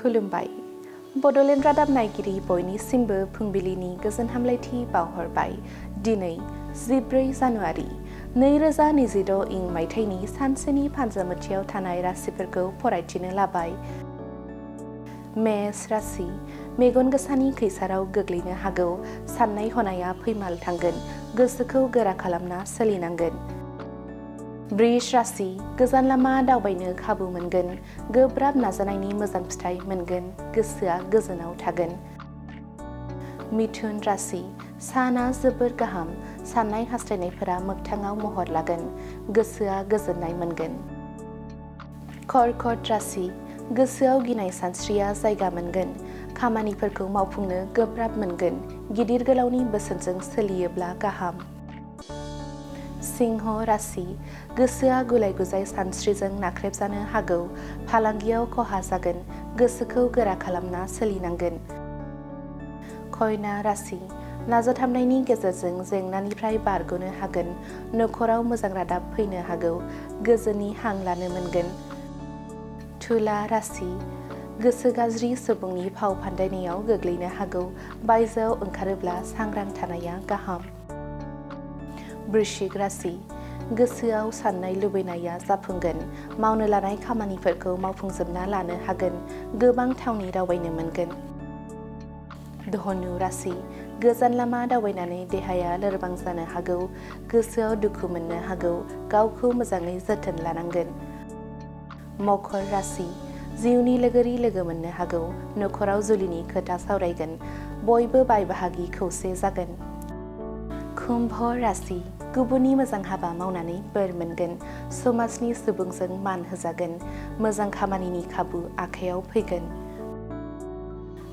खुलुमबाय। बड'लेण्ड रादाब नायगिरि बयनिसिमबो फुंबिलिनि गोजोन हामलायथि बावहरबाय। दिनै 14 जानुवारि 2026 इं मायथाइनि सानसेनि फान्जामुथियाव थानाय राशिफोरखौ फरायथिनो लाबाय। मेष राशि, मेगन गोसानि खैसाराव गोग्लैनो हागौ। साननाय हनाया फैमाल थांगोन। गोसोखौ गोरा खालामना सोलिनांगोन। वृष राशि, गोजान लामा दावबायनो खाबु मोनगोन। गोब्राब नाजानायनि मोजां फिथाइ मोनगोन। गोसोआ गोजोनाव थागोन। मिथुन राशि, साना जोबोर गाहाम। साननाय हास्थायनायफोरा मोगथाङाव महर लागोन। गोसोआ गोजोननाय मोनगोन। कर्कट राशि, गोसोआव गिनाय सानस्रिया जायगा मोनगोन। खामानिफोरखौ मावफुंनो गोब्राब मोनगोन। गिदिर गोलावनि बोसोनजों सोलियोब्ला गाहाम। सिंह राशि, गोसोआ गुलाय गुजाय सानस्रिजों नाख्रेबजानो हागौ। फालांगियाव खहा जागोन। गोसोखौ गोरा खालामना सोलिनांगोन। कन्या राशि, नाजाथाबनायनि गेजेरजों जेंनानिफ्राय बारग'नो हागोन। नखराव मोजां रादाब फैनो हागौ। गोजोननि हां लानो मोनगोन। तुला राशि, गोसो गाज्रि सुबुंनि फाव फान्दायनायाव गोग्लैनो हागौ। बायजोआव ओंखारोब्ला सांग्रां थानाया गाहाम। वृश्चिक राशि, गोसोआव साननाय लुबैनाया जाफुंगोन। मावनो लानाय खामानिफोरखौ मावफुंजोबना लानो हागोन। गोबां थावनि दावबायनो मोनगोन। धनु राशि, गोजान लामा दावबायनानै देहाया लोरबां जानो हागौ। गोसोआव दुखु मोननो हागौ। गावखौ मोजाङै जोथोन लानांगोन। मकर राशि, जिउनि लोगोरि लोगो मोननो हागौ। नखराव जुलिनि खोथा सावरायगोन। बयबो बाय बाहागि खौसे जागोन। कुम्भ राशि, गुबुननि मोजां हाबा मावनानै बोर मोनगोन। समाजनि सुबुंजों मान होजागोन। मोजां खामानिनि खाबु आखायाव फैगोन।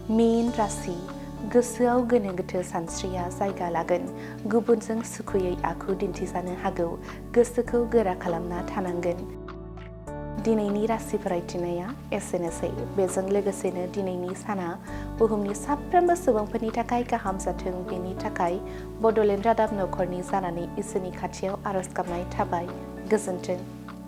मीन राशि, गोसोआव गोनो गोथो सानस्रिया जायगा लागोन। गुबुनजों सुखुयै आखु दिन्थिजानो हागौ। गोसोखौ गोरा खालामना थानांगोन। दिनैनि राशि फरायथिनाया एसेनोसै। बेजों लोगोसेनो दिनैनि साना बुहुमनि साफ्रोमबो सुबुंफोरनि थाखाय गाहाम जाथों, बेनि थाखाय बड'लेण्ड रादाब नखरनि जानानै इसोरनि खाथियाव आरज गाबनाय थाबाय। गोजोन्थों।